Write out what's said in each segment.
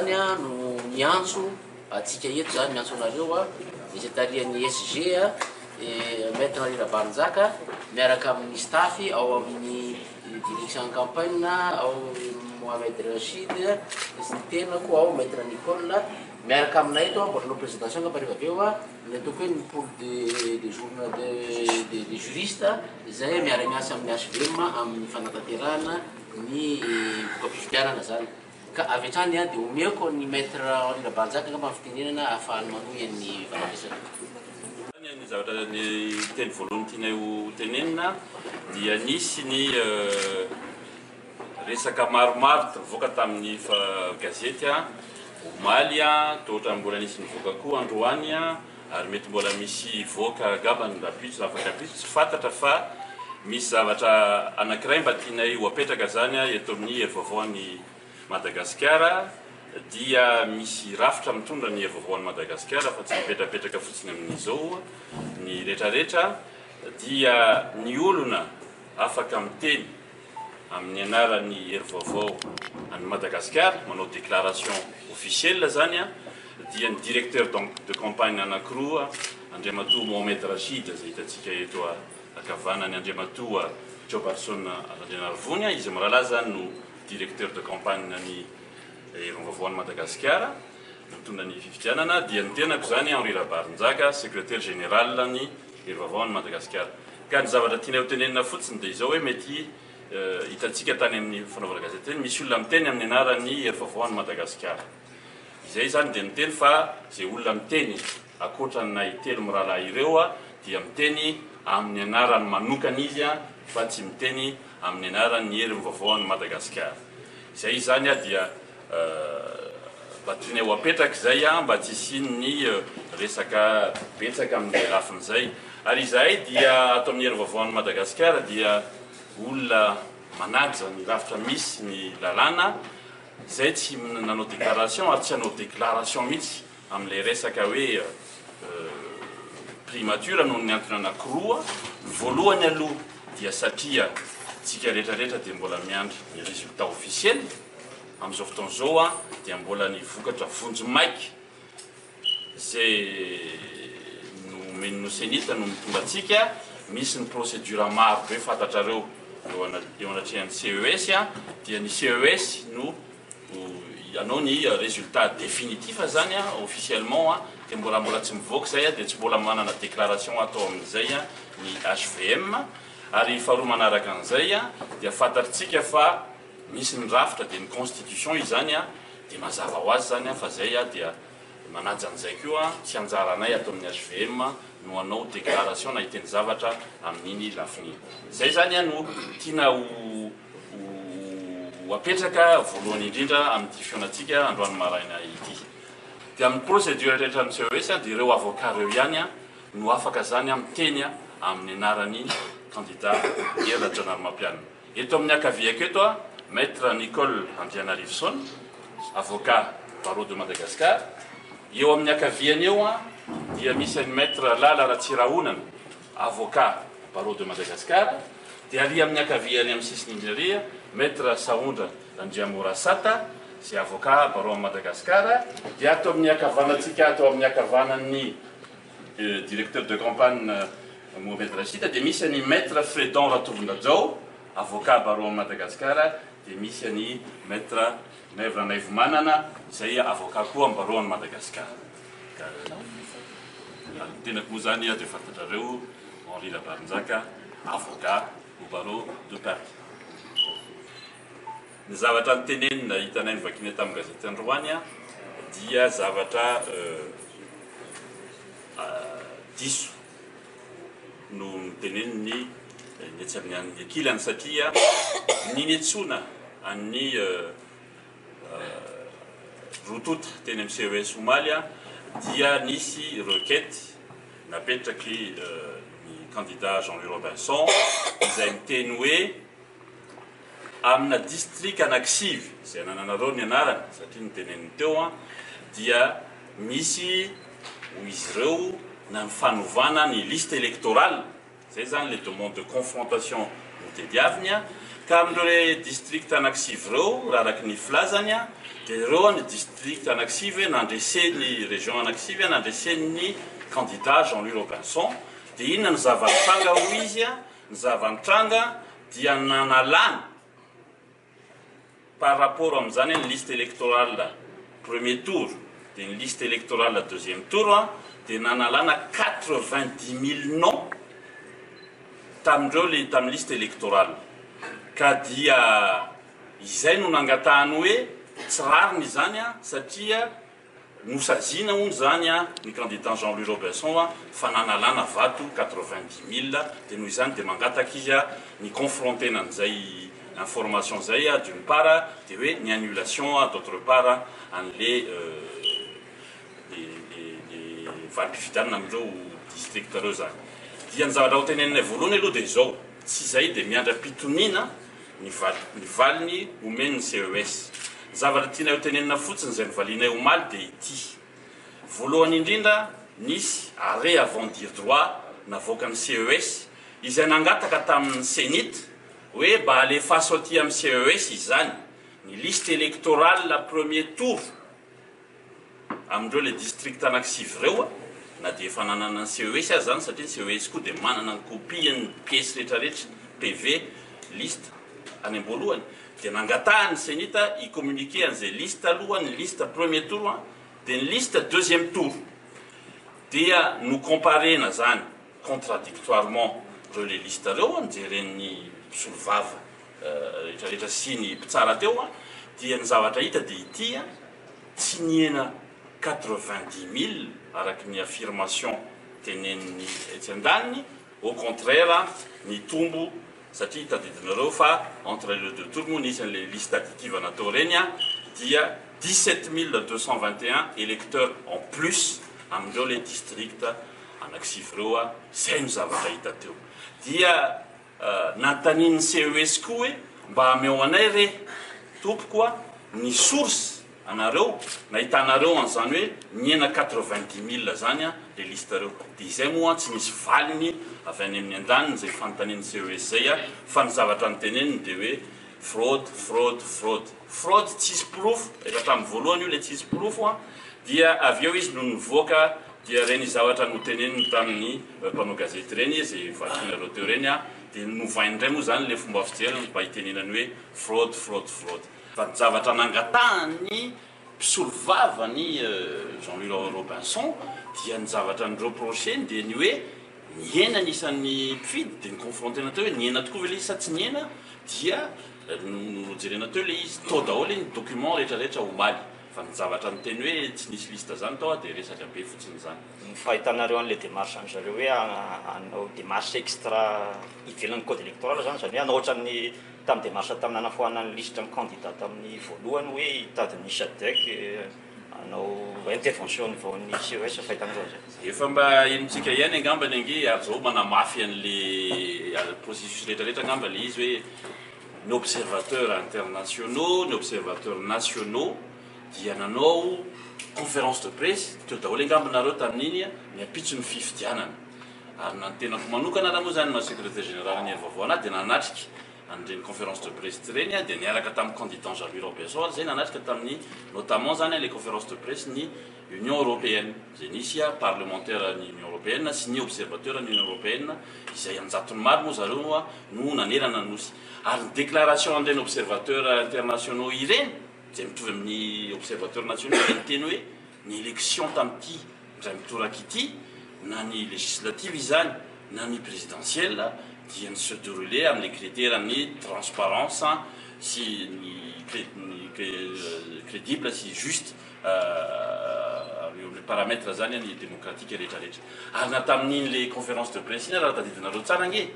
zany no miantso antsika eto zany, miantso anareo izay tarihan'ny SG Maître Henri Rabarinjaka miaraka amin'ny staff ao amin'ny direction campagne ao Mohamed Rachid sy ny tenako ao Maître Nicole miaraka aminay eto. Mbola hanao présentation angamba rehefa avy eo ny ataoko hoe ny pool de journal de juriste izay miara-miasa amin'ny HVM amin'ny fanatanterahana ny voka-pifidianana zany. Ka avy hatrany dia omeko ny Maître Henri Rabarinjaka angamba ny fitenenana ahafahany manohy ny valan-dresaka. Ny zavatra ny teny voalohany tianay ho tenenina dia nisy ny resaka maromaro nivoaka tamin'ny gazety omaly, toa ohatran'ny mbola nisy nivoaka koa androany ary mety mbola misy hivoaka angamba ny rahampitso na afaka-ampitso, tsy fantatra, fa misy zavatra anankiray mba tianay ho apetraka zany eto amin'ny Hery Vaovao an'i Madagasikara, dia misy rafitra mitondra ny Hery Vaovao an'i Madagasikara fa tsy mipetrapetraka fotsiny amin'izao ny retraretra, dia ny olona afaka miteny amin'ny anaran'ny Hery Vaovao an'i Madagasikara, manao déclaration officielle zany dia ny directeur de campagne anankiroa, Andriamatoa Mohamed Rachid izay hitantsika eto ankavanany, Andriamatoa Jobarson Randrianarivony, izy mirahalahy zany no directeur de campagne ny Hery Vaovao an'i Madagasikara mitondra ny fifidianana, dia ny tenako zany Henri Rabarinjaka, secrétaire général ny Hery Vaovao an'i Madagasikara. Ka ny zavatra tianay ho tenenina fotsiny dia izao hoe mety hitantsika tany amin'ny fanaovana gazety teny, misy olona miteny amin'ny anaran'ny Hery Vaovao an'i Madagasikara. Izay izany dia miteny fa izay olona miteny ankoatranay telo mirahalahy ireo dia miteny amin'ny anarany manokana izy fa tsy miteny amin'ny anaran'ny Hery Vaovao an'i Madagasikara. Izay izany dia mba tianay ho apetraka izay mba tsy hisian'ny resaka betsaka amin'izay lafiny izay. Ary izahay dia ato amin'ny Hery Vaovao an'i Madagasikara dia olona manaja ny rafitra misy ny lalàna, izay tsy nanao déclaration ary tsy hanao déclaration mihitsy amin'ilay resaka hoe primature noho ny antony anankiroa. Ny voalohany aloha dia satria tsika rehetra rehetra dia mbola miandry ny résultat officiel. Amin'izao fotoana izao dia mbola ny vokatra vonjimaika izay nomen'ny Cenit no mitondra antsika. Misy ny procédure maro be fantatrareo eo anatrehan'ny CES, dia ny CES no hanao ny résultat définitif zany officiellement, dia mbola mbola tsy mivoaka izay, dia tsy mbola manana déclaration atao amin'izay ny HVM. Ary faharoa manaraka an'izay dia fantatritsika fa misy ny rafitra, dia ny constitution izany, dia mazava ho azy zany fa zay dia manaja an'izay koa, tsy anjaranay ato amin'ny HVM no hanao déclaration na hiteny zavatra amin'iny lafiny iny. Izay zany no tiana ho ho apetraka voalohany indrindra amin'ity fihaonantsika androany maraina ity. Dia amin'ny procédure rehetra amin'ny CES dia ireo avocat ireo ihany no afaka zany miteny amin'ny anaran'ny candidat Hery Rajaonarimampianina. Eto amin'ny ankaviako eto Maître Nicole Andrianarivoson, avocat barreau de Madagascar. Eo amin'ny ankaviany eo dia misy an'i Maître Lala Ratsirahonana, avocat barreau de Madagascar. Dia ary amin'ny ankaviany amin'ny sisiny indrindra ary Maître Sahondra Randriamorasata, izay avocat barreau Madagascar. Dia ato amin'ny ankavanantsika ato amin'ny ankavanan'ny directeur de campagne Mohamed Rachid dia misy an'i Maître Fredon Ratovondrajao, avocat barreau an'i Madagascar, dia misy an'i Maître Naivo Ranaivomanana izay avocat koa amin'ny barreau an'i Madagascar. Ka ny tenako moa izany dia fantatrareo, Henri Rabarinjaka, avocat au barreau de Paris. Ny zavatra notenenina hitanay novakiana tamin'ny gazety androany dia zavatra diso no notenenin'ny ny etsy amin'ny an'ny ankilany satria ny niantsoana an'ny roa tonta teny amin'ny CES omaly dia nisy requête napetraky ny candidat Jean Louis Robinson izay miteny hoe Amina distrika anankisivy izay anananareo ny anarany satria noteneniny teo an, dia misy hoy izy ireo na ny fanovana ny liste électorale, izay izany le demande de confrontation notediaviny an, Ka amin'ireo le district anankisivy ireo, raha araka ny filazany, dia ireo ny district anankisivy nandresen'ny région anankisivy nandresen'ny candidat Jean Louis Robinson. Dia inona no zava-nitranga hoy izy? Ny zava-nitranga dia nanalana par rapport amin'izany ny liste électorale premier tour dia ny liste électorale deuxième tour dia nanalana 90 000 noms tamin'ireo le tamin'ny liste électorale. Ka dia izay no nangatahany hoe tsy rariny izany satria nosaziana hono izany ny candidat Jean Louis Robinson fa nanalana vato 90 000, dia noho izany dia mangataka izy ny confronter-na an'izay information izay d'une part, dia hoe ny annulation d'autre part an'le le valim-pifidianana amin'ireo district ireo izany. Dia ny zavatra ho teneninay voalohany aloha dia izao, tsy izay dia miandry am-pitoniana ny ny valiny omen'ny CES. Ny zavatra tianay ho tenenina fotsiny izay novalianay omaly dia ity. Voalohany indrindra, nisy arrêt avant dire droit navoakan'ny CES izay nangataka tamin'ny Cenit hoe mba alefaso aty amin'ny CES izany ny liste électorale premier tour Amin'ireo ilay district anankisivy ireo a, na dia efa nanana ny CES aza izany satria ny CES koa dia manana ny copie-n'ny pièces rehetrarehetra, PV, liste, any am-boalohany, dia nangatahany ny Cenit hi-communiquer an'izay liste aloha, ny liste premier tour an, dia ny liste deuxième tour. Dia no-comparer-na izany contradictoirement ireo ilay liste ireo an, jeren'ny mpisolovava rehetrarehetra sy ny mpitsara teo an, dia ny zavatra hita dia ity an, Tsy nihena 90 000 araka ny affirmation tenenin'ny etsy andaniny, au contraire nitombo satria tadidinareo fa entre le deux tours moa nisy an'ilay liste additive natao ireny dia 17 221 électeurs en plus amin'ireo ilay district anankisivy ireo, izay no zavatra hita teo. Dia nanontanian'ny CES koa hoe mba ameo anay re tompoko a ny source anareo nahitanareo an'izany hoe nihena 90 000 zany a le liste reo. Dia izay moa tsy nisy valiny avy any amin'ny andaniny izay fanontanian'ny CES zay a, fa ny zavatra noteneniny dia hoe fraude, fraude, fraude, fraude tsisy porofo, efa hatramin'ny voalohany io le tsisy porofo a, dia avy eo izy no nivoaka dia ireny zavatra noteneniny tamin'ny mpanao gazety ireny izay vakinareo teo ireny a, dia novainy indray moa izany ilay fomba fijeriny mba hitenenany hoe fraude, fraude, fraude. Fa ny zavatra nangatahan'ny mpisolovava an'i Jean Louis Robinson dia ny zavatra ni-reprocher-ny dia ny hoe nihena ny isan'ny mpifidy, dia ni-confronter-na teo hoe nihena tokoa ve ilay izy sa tsy nihena, dia nojerena teo ilay izy, tao daholo ny document rehetra rehetra omaly. Fa ny zavatra niteny hoe tsy nisy liste zany tao dia resaka be fotsiny zany. Ny fahitanareo an'ilay démarche an-dry zareo hoe hanao démarche extra ivelan'ny code électoral zany, izany hoe hanao ohatran'ny tamin'ny démarche tamin'ny nanafoanana ny lisitra ny candidat tamin'ny voalohany hoe hitady ny Sadec hanao intervention au niveau ny CES, fahitanareo an'izay? Efa mba henontsika ihany angambany ange ary zao manamafy an'le processus rehetra rehetra angamba le izy hoe ny observateurs internationaux, ny observateurs nationaux dia nanao conférence de presse, teo daholo angamba nareo tamin'iny, ny ampitson'ny fifidianana. Ary na ny tenako manokana ara moa izany maha secrétaire général ny Hery Vaovao anahy dia nanatrika an'ireny conférence de presse ireny aho, dia niaraka tamin'ny candidat Jean Louis Robinson ary izay nanatrika tamin'ny notamment izany ilay conférence de presse ny Union Européenne, izay nisy parlementaire ny Union Européenne sy ny observateur ny Union Européenne, izay an-jatony maro moa zareo no nanerana ny Nosy. Ary ny déclaration an'ireny observateurs internationaux ireny, izay mitovy amin'ny observateurs nationaux, dia niteny hoe ny élection tamin'ity indray mitoraka ity, na ny législative izany na ny présidentielle, dia ni se dérouler amin'ilay critère ny transparence sy ny crédible sy juste. Eo amin'ny paramètre zany ny démocratique rehetra rehetra. Ary na tamin'iny le conférence de presse iny ara raha tadidinareo tsara ange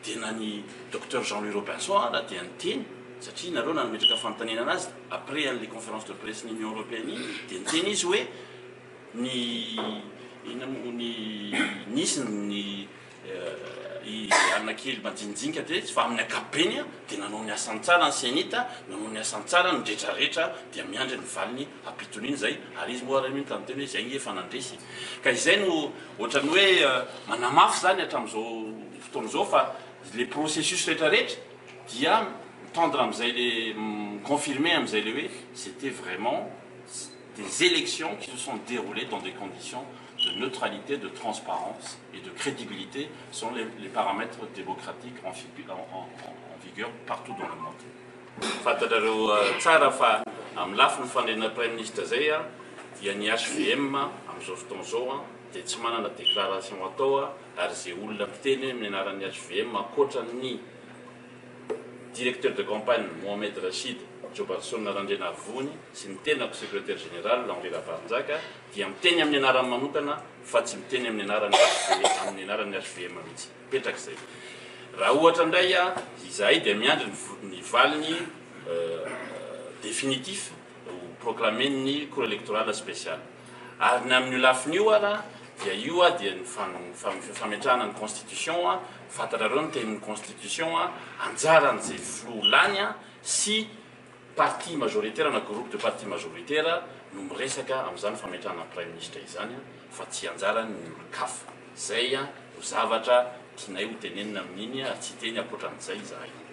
dia na ny Docteur Jean Louis Robinson ara dia niteny satria nareo nametraka fanontaniana anazy après an'le conférence de presse ny Union Européenne iny dia niteny izy hoe ny inona moa ny nisy ny I Anna kely majinijinika dia fa amin'ny ankapobeny dia nanao ny asany tsara ny Cenit, nanao ny asany tsara ny retraretra dia miandry ny valiny hampitoniana izay, ary izy moa ary mino tamin'ny teny hoe izay nge efa nandresy. Ka izay no ohatran'ny hoe manamafy izany hatramin'izao fotoana izao fa le processus retraretra dia. Mi-tendre amin'izay le, mi-confirmer amin'izay le hoe c'était vraiment des élections qui se sont déroulées dans des conditions de neutralité, de transparence et de crédibilité selon les paramètres démocratiques en vigueur partout dans le monde. Fantatrareo tsara fa amin'ny lafiny fanendrena Praiminisitra izay dia ny HVM amin'izao fotoana izao dia tsy manana déclaration atao ary izay olona mpiteny amin'ny anaran'ny HVM ankoatra ny Directeur de campagne Mohamed Rachid Jobarson Randrianarivony sy ny tenako Secrétaire Général Henri Ravarinjaka dia miteny amin'ny anarany manokana fa tsy miteny amin'ny anaran'ny HV amin'ny anaran'ny HVM mihitsy. Petraka izay. Raha ohatra indray izahay dia miandry ny valiny définitif ho proclamer-n'ny Cour électorale spéciale. Ary ny amin'io lafiny io ara dia io dia ny fametrahana ny constitution, fantatrareo ny tenin'ny constitution, anjaran'izay filoha lany sy parti majoritaire na groupe de parti majoritaire no miresaka amin'izany fametrahana ny praiminisitra izany fa tsy anjaran'ny olon-kafa. Izay no zavatra tianay ho tenenina amin'iny ary tsy hiteny ankoatran'izay izahay.